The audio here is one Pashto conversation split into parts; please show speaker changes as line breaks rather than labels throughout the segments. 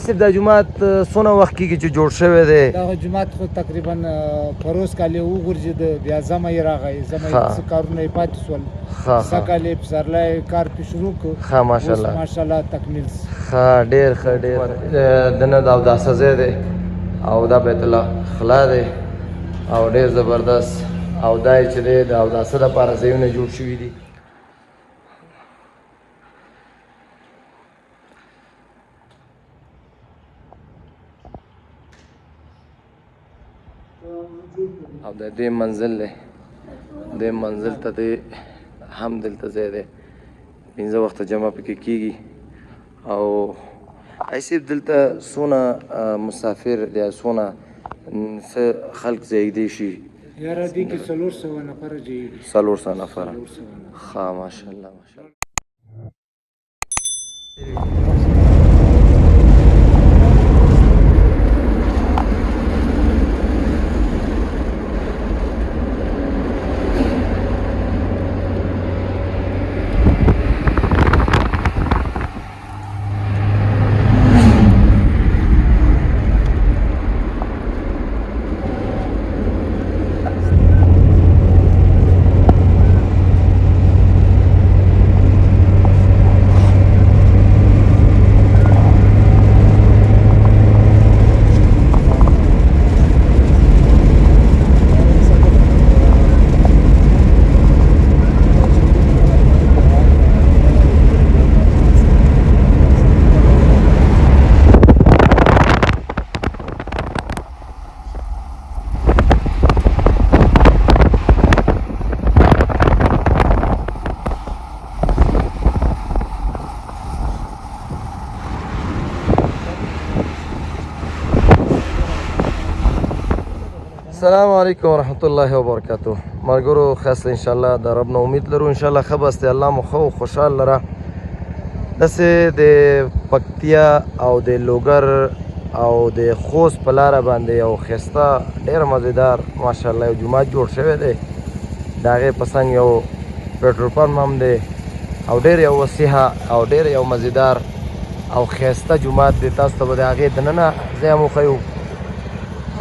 صاحب دا جومات څونه وخت کېږي چې جوړ شوی دی؟
دا جومات خو تقریبا پروس کال یې وغورځېده، بیا زمی یې راغی، زمی څه کارونه یې پاتې شول، سږ کال یې پسرلی کار پرې شروع کړ.
ښه ماشاءالله،
ماشاءالله تکمیل شو.
ښه، ډېر ښه، ډېر دنه د اوداسه ځای دی او دا بیت الله خلا دی او ډېر زبردست. او دا یې چې دی د اوداسه دپاره ځایونه جوړ شوي دي. او د دې منزل دی، دې منزل ته دی هم دلته ځای دی، 5 وخته جمع پکې کیږي. او ایسیب دلته څونه مسافر یا څونه څه خلک ځایېدی شي؟
یاره دې کې 400 نفره ځایېږي.
400 نفره. ښه ماشاءالله ماشاءالله. السلام علیکم ورحمت الله وبرکاته. ملګرو ښه ان شاء الله د رب نه امید لرو، ان شاء الله ښه بس دی، الله مو ښه او خوشحال لره. داسې د پکتیا او د لوګر او د خوست په لاره باندې یو ښایسته ډېر مزیدار ماشاءالله یو جومات جوړ شوی دی. د هغې په څنګ یو پټرول پمپ هم دی او ډېر یو وسیحه او ډېر یو مزیدار او ښایسته جومات دی. تاسو ته به د هغې دننه ځای هم وښیو.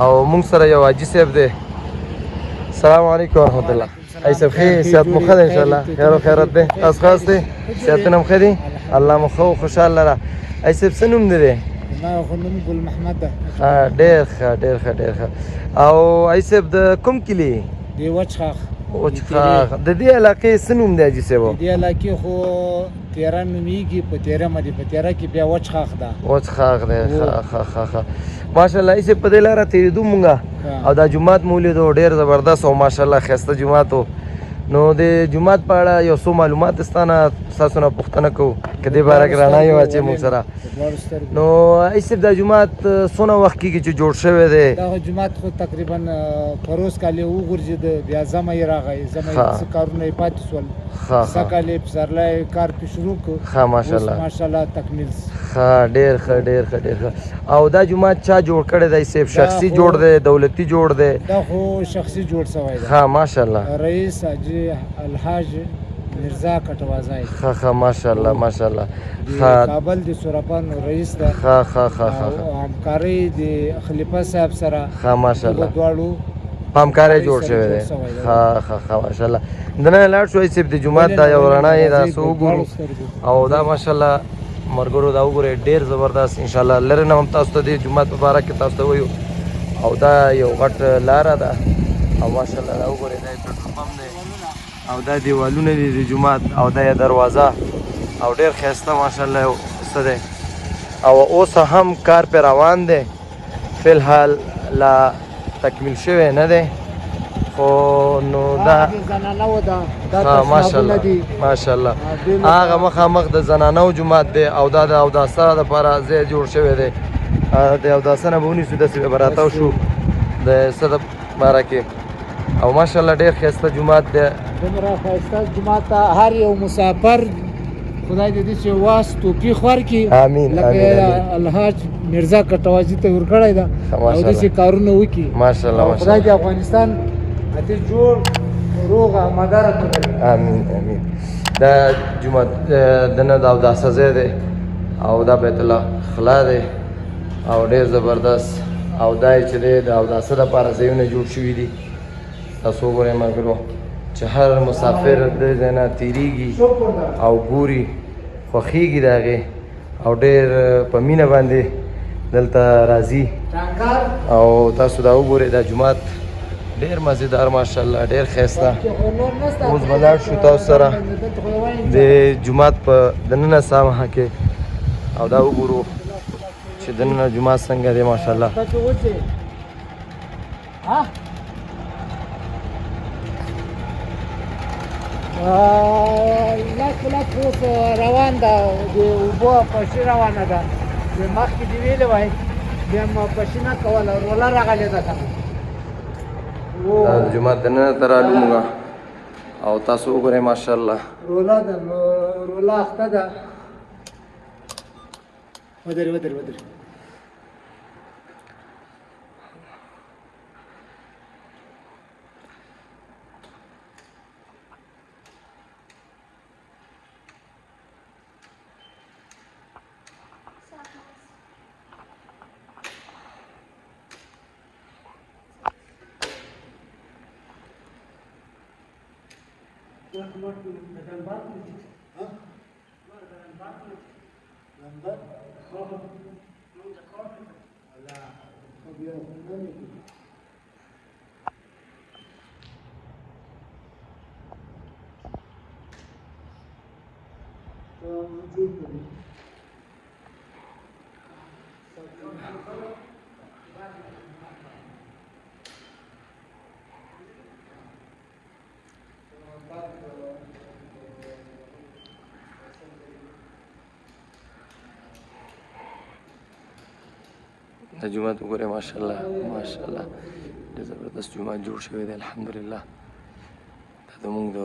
او موږ سره یو حاجي صاحب دی. السلام علیکم ورحمت الله. ای صاحب ښه صحت مو ښه دی ان شاء الله، خیر او خیرت دی، تاسو ښه یاستئ؟ صحتونه مو ښه دي؟ الله مو ښه او خوشحال لره. ای صاحب څه نوم دې دی؟
زما خو نوم ګل محمد ده.
ډېر ښه ډېر ښه ډېر ښه. او ای صاحب د کوم کلي؟
د وچخاخ.
وچخاخ. د دې علاقې څه نوم دی حاجي صاحب؟
د دې علاقې خو تیره نومېږي، په تیره باندې په تیره کې بیا وچخاخ ده.
وچخاخ دی. ښه ښه ښه ښه ماشاءالله. ای صاحب په دې لاره تېرېدو مونږ او دا جومات مو ولیدو، ډېر زبردست او ماشاءالله ښایسته جومات و. نو د جومات په اړه یو څو معلومات ستاسو نه پوښتنه کوو، که دې باره کې رڼا یې واچوې موږ سره. نو ای صاحب دا جومات څونه وخت کېږي چې جوړ شوی دی؟
دا جومات خو تقریبا پروس کال یې وغورځېده، بیا زمی یې راغی، زمی څه کارونه یې پاتې شول، سږ کال یې پسرلی کار پرې شروع کړ.
ښه ماشاءالله
ماشاءالله تکمیل شو.
ښه ډېر ښه ډېر ښه ډېر ښه. او دا جومات چا جوړ کړی دی صاحب؟ شخصي جوړ دی، دولتي جوړ دی؟
دا خو شخصي جوړ شوی دی.
ښه ماشاءالله.
رئیس حاجي الحاج میرزا کټوازی.
ښه ښه ماشاءالله ماشاءالله.
ښه کابل د صرافانو رئیس ده.
ښه ښه ښه ښه.
همکارۍ د خلیفه صاحب سره.
ښه ماشاءالله.
دواړو
په همکارۍ جوړ شوی دی. ښه ښه ښه ماشاءالله. دننه لاړ شو صاحب د جومات دا یو رڼا یې دا څه وګورو. او دا ماشاءالله مرګرو دا وګورئ ډېر زبردست ان شاء الله. لرې نه هم تاسو ته د جومات په باره کې تاسو ته وایو. او دا یو غټ لاره ده او ماشاءالله دا وګورئ دا پټرول پمپ دی او دا دیوالونه دي د جومات او دا یې دروازه او ډېر ښایسته ماشاءالله یو څه دی. او اوس هم کار پرې روان دی، فی الحال لا تکمیل شوی نه دی. خو نو دا ماشاءالله ماشاءالله هغه مخامخ د زنانو جومات دی او دا د اوداسه دپاره ځای جوړ شوی دی. د اوداسه نه به ونیسو داسې به راتاو شو د څه د باره کې. او ماشاءالله ډېر ښایسته جومات دی.
دومره ښایسته جومات ته هر یو مسافر خدای دې چې واس توفیق ورکړي.
آمین.
لکه الحاج میرزا کټوازي ته ورکړی ده او داسې کارونه وکړي.
ماشاءالله.
خدای دې افغانستان دې جوړ روغ آماده راته کړي.
آمین آمین. دا جومات دننه د اوداسه ځای دی او دا بیت الله خلا دی او ډېر زبردست. او دا یې چې دی د اوداسه دپاره ځایونه جوړ شوي دي. تاسو وګورئ ملګرو چې هر مسافر دې ځای نه تېرېږي او ګوري، خوښېږي د هغې او ډېر په مینه باندې دلته راځي. او تاسو دا وګورئ، دا جومات ډېر مزیدار ماشاءالله، ډېر ښایسته. اوس به لاړ شو تاسو سره د جومات په دننه ساحه کې او دا وګورو چې دننه جومات څنګه دی ماشاءالله.
لک لک اوس روان ده، د اوبو پشي روانه ده. د مخکې دې ویلي وای بیا مو پشي نه کوله، روله راغلې ده که نه.
دا د جومات دننه ته رالو موږ او تاسو وګورئ ماشاءالله.
روله ده، روله اخته ده. ودرې ودرې ودرې.
د جومات وګورئ ماشاءالله ماشاءالله، ډېر زبردست جومات جوړ شوی دی الحمدلله. دا زموږ د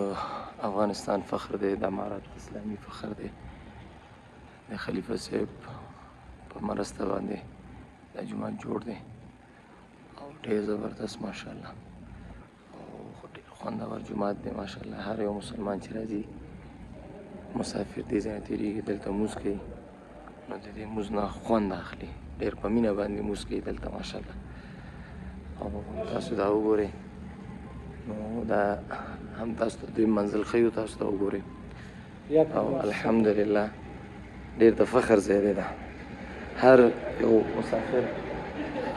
افغانستان فخر دی، د امارات اسلامي فخر دی. د خلیفه صاحب په مرسته باندې دا جومات جوړ دی او ډېر زبردست ماشاءالله او ډېر خوندور جومات دی ماشاءالله. هر یو مسلمان چې راځي مسافر دې ځای نه تېرېږي، دلته لمونځ کوي، نو د دې لمونځ نه خوند اخلي، ډېر په مینه باندې لمونځ کوي دلته ماشاءالله. او تاسو دا وګورئ، نو دا هم تاسو ته دویم منزل ښیو، تاسو ته وګورئ. او الحمدلله ډېر د فخر ځای دی دا. هر یو مسافر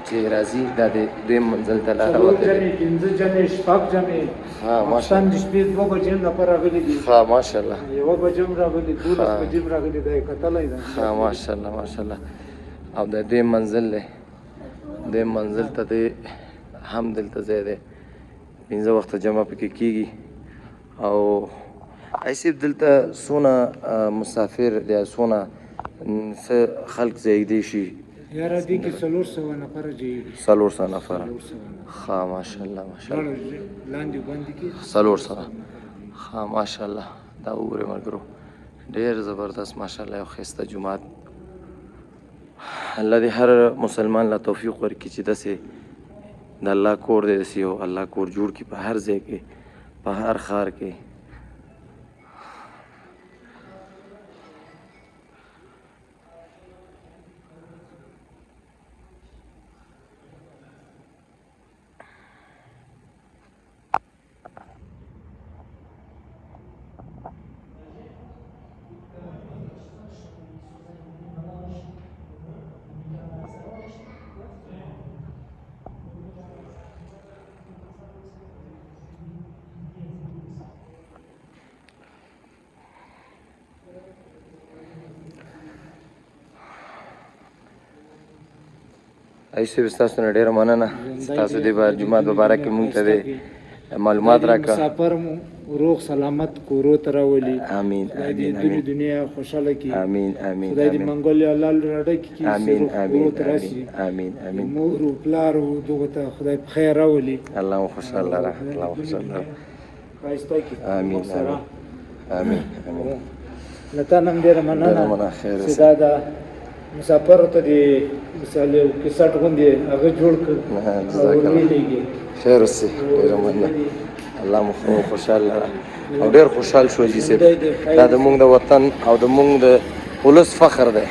چې راځي دا د دویم منزل ته لاره
څلور
وتلې.
جمې، پنځه جمې، شپږ جمې،
ها
ماخستن
ماشاءالله.
د شپې 2 بجې هم لپاره راغلي دي.
ها ماشاءالله.
1 بجه هم راغلي، 12
ها.
بجې هم راغلي، دا یې کتلی ده.
ها ماشاءالله ماشاءالله. او د دویم منزل دی، دویم منزل ته دی هم دلته ځای دی، 5 وخته جمع پکې کیږي. او ایسیب دلته څونه مسافر یا څونه څه خلک ځایېدی شي؟
یاره دې کې 400 نفره ځایېږي.
400 نفره.
400 نفره.
ښه ماشاءالله ماشاءالله.
لاندې باندې کې
400. ښه ماشاءالله. دا وګورئ ملګرو، ډېر زبردست ماشاءالله یو ښایسته جومات. الله دې هر مسلمان له توفیق ورکړي چې داسې د الله کور دی، داسې یو الله کور جوړ کړي په هر ځای کې، په هر ښار کې. ایسو ستاسو نه ډېره مننه، ستاسو دې جومات مبارک کې مونږ ته دې معلومات راکړه.
مسافر مو روغ سلامت کورو ته راولي.
آمین
خدای دې
آمین
دنیا
آمین
دنیا خوشحاله کړي.
آمین آمین
خدای دې
آمین
منګولې الله راډک کړي،
آمین
روغ
آمین
کورو ته راشي.
آمین آمین.
مور او پلار او دغه ته خدای په خیر راولي.
الله مو خوشحاله لره، الله مو خوشحاله لره.
ښایسته کړي.
آمین آمین آمین آمین.
له تا نه هم ډېره مننه
ډېره مننه، خیر
چې
اوسې.
دا د مسافرو ته دې مثال یو کیسټ غوندې هغه جوړ کړ
جزاک
او
الله.
ویلېږي.
خیر اوسې، ډېره مننه. الله مو خوشحاله لره. او ډېر خوشحال شو حاجي صاحب، دا د موږ د وطن او د موږ د ولس فخر دی.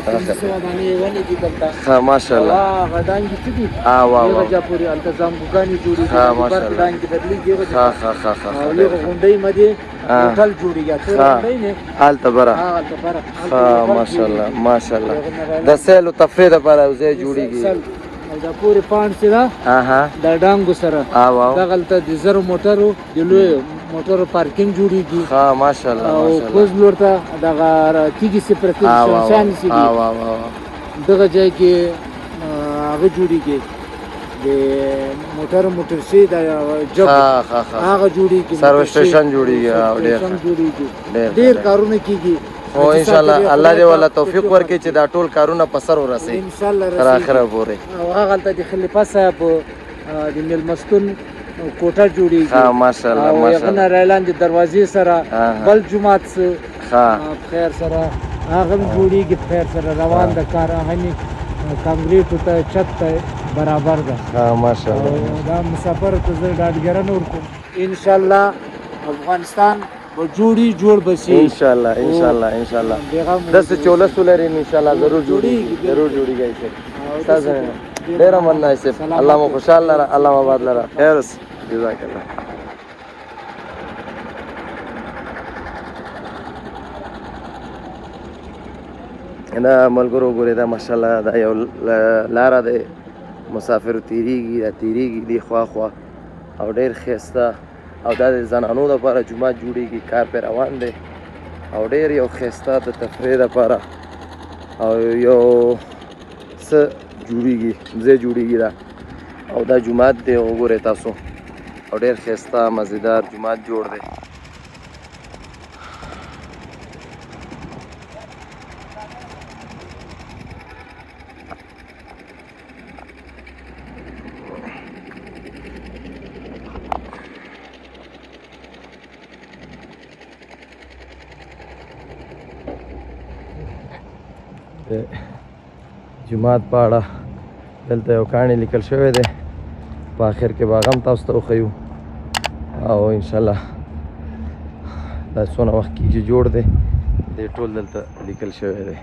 فخر دی. ودانۍ ونې دي دلته.
ښه ماشاءالله.
هغه دانګې څه دي؟
وا
یغه
وا.
جا پورې هلته زامبوګانې جوړېږي،
ښه،
د برق
ماشاءالله.
دانګې بدلېږي هغه
ښه ښه ښه ښه.
او
ښه
یغه غونډۍ مدې هوټل جوړېږي، تور
ښه.
غونډۍ نه
هلته بره.
هغلته بره.
ښه ماشاءالله ماشاءالله. د سیل او تفریح دپاره یو ځای جوړېږي.
او دا پورې پاڼ چې ده
اها
د ډانګو سره
واو.
دغلته د زرو موټرو د لویو موټرو پارکینګ جوړېږي.
ښه ماشاءالله
او
ماشاءالله.
کوز لور ته دغه تیږې سي پرتې دي، شمشانې سي دي.
وا وا.
دغه ځای کې هغه جوړېږي د موټر موټر سي د جب
ښه ښه ښه.
هغه جوړېږي،
سروس سټیشن جوړېږي. او ډېر
سټیشن جوړېږي،
ډېر
ډېر کارونه کېږي.
خو ان شاء الله الله دې ولا توفیق ورکړي چې دا ټول کارونه په سر ورسي
ان شاء الله
تر اخره پورې.
او هغلته د خلیفه صاحب د میلمستون کوټه جوړېږي.
ښه ماشاءالله
او هغه نه
ماشاءالله.
رالاندې دروازې سره بل جومات څه
ښه
په خیر سره هغه هم جوړېږي، په خیر سره روان د کار. هغه نه کانکریټو ته چت ته برابر ده.
ښه ماشاءالله.
او دا مسافرو ته زه ډاډګرنه ورکوم ان شاء الله افغانستان به جوړي جوړ به شي
ان شاء الله ان شاء الله ان شاء الله. داسې چې ولس ولري ان شاء الله ضرور جوړېږي، ضرور جوړېږي. صاحب ستاسو ډېره مننه صاحب، الله مو خوشحال لره، الله مو آباد لره. خیر اوسئ، جزاک الله. دا ملګرو ګورې دا ماشاءالله دا یو لاره دی، مسافرو تېرېږي، دا تېرېږي دې خوا خوا او ډېر ښایسته. او دا د زنانو دپاره جومات جوړېږي، کار پرې روان دی او ډېر یو ښایسته د تفریح دپاره او یو څه جوړېږي، ځای جوړېږي دا. او دا جومات دی وګورئ تاسو، او ډېر ښایسته مزیدار جومات جوړ دی. د جومات په اړه دلته یو کاڼی لیکل شوی دی، په آخر کې به هغه هم تاسو ته وښیو. او انشاءالله دا څونه وخت کېږي جوړ دی، دی ټول دلته لیکل شوی دی.